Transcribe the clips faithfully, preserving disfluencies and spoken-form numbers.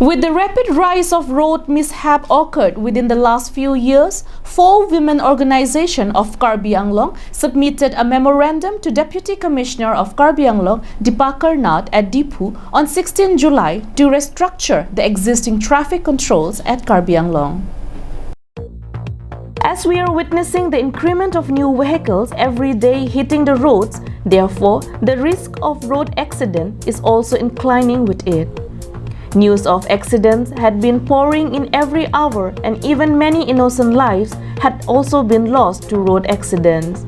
With the rapid rise of road mishap occurred within the last few years, four women organization of Karbi Anglong submitted a memorandum to Deputy Commissioner of Karbi Anglong, Dipakar Nath, at Diphu on sixteen July to restructure the existing traffic controls at Karbi Anglong. As we are witnessing the increment of new vehicles every day hitting the roads, therefore, the risk of road accident is also inclining with it. News of accidents had been pouring in every hour, and even many innocent lives had also been lost to road accidents.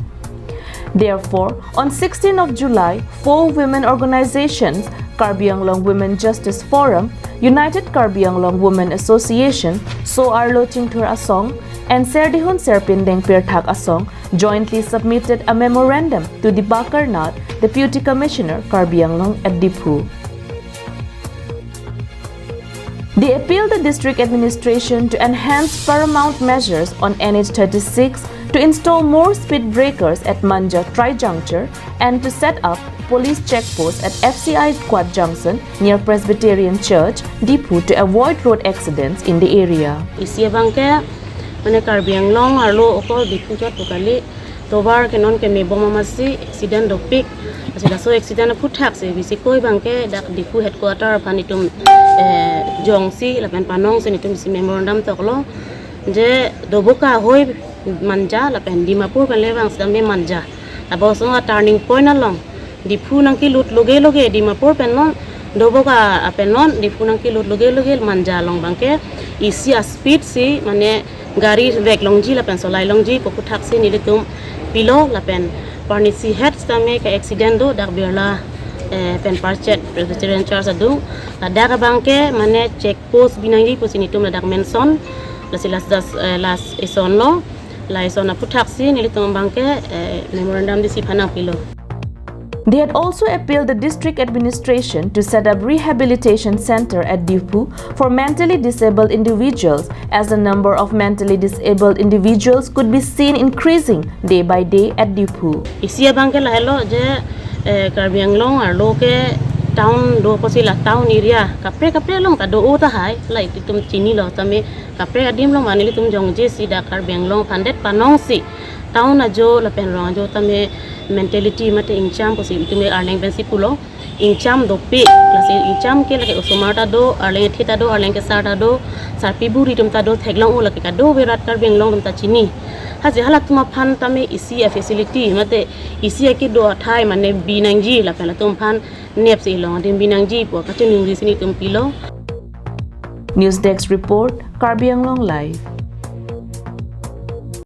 Therefore, on sixteenth of July, four women organizations, Karbi Anglong Women Justice Forum, United Karbi Anglong Women Association, So Arlo Chingthur Asong, and Serdihun Serpindeng Pirthak Asong, jointly submitted a memorandum to Dipakar Nath, Deputy Commissioner, Karbi Anglong at Diphu. They appealed the district administration to enhance paramount measures on N H thirty-six, to install more speed breakers at Manja Tri-Juncture, and to set up police check post at F C I Quad Junction near Presbyterian Church, Diphu, to avoid road accidents in the area. Isi abangke, mane, Karbi Anglong arlo okol Diphu chot pu kali, tovar ke non ke mebom amatsi accident dopik. Lasi laso accident aphuthak si bisi koi abangke dak Diphu headquarter aphan itum, eh, jongsi lapen panongsi nelitum isi memorandum toklo. Je Doboka ahoi Manja lapen Dimapur pen le vang sitame Manja. Labangso a turning point along Diphu nangkelut loge loge Dimapur pen non, Doboka pen non Diphu nangkelut loge loge Manja along abangke isi a speed si, mane, gari vek longji lapen solai longji pu aphuthak si nelitum pilo lapen parnisi het sitame ke accident do dak Birla, eh, pen Parchet Presbyterian Church adung. Ladak abangke, mane, check post binangji pusi nelitum ladak mention. Lasi last das, eh, last eson lo. La eson aphuthak si nelitum abangke, eh, memorandum D C aphan nangpilo. They had also appealed the district administration to set up rehabilitation center at Diphu for mentally disabled individuals, as the number of mentally disabled individuals could be seen increasing day by day at Diphu. Isi abangke lahelo je, eh, Karbi Anglong arlo ke town do pusi la town area kaprek kaprek along ta do o tahai, la itum chinilo tame kaprek adim along mane nelitum jongje si dak Karbi Anglong aphan det panongsi town ajo lapen rong ajo tame mentality mate ingcham pusi itum arleng pensi pulo. Ingcham dopik, lasi ingcham ke lake osomar ta do, arleng ethe ta do, arleng kesar ta do, sarpi buri atum ta do, theklong o lake kado virat Karbi Anglong atum ta chini. Haji halatum aphan tame isi a facility mate isi akedo athai mane binangji lapen latum aphan nepsi ilong adim binangji pu kachiningri si nelitum pilo. News Desk Report, Karbi Anglong Live.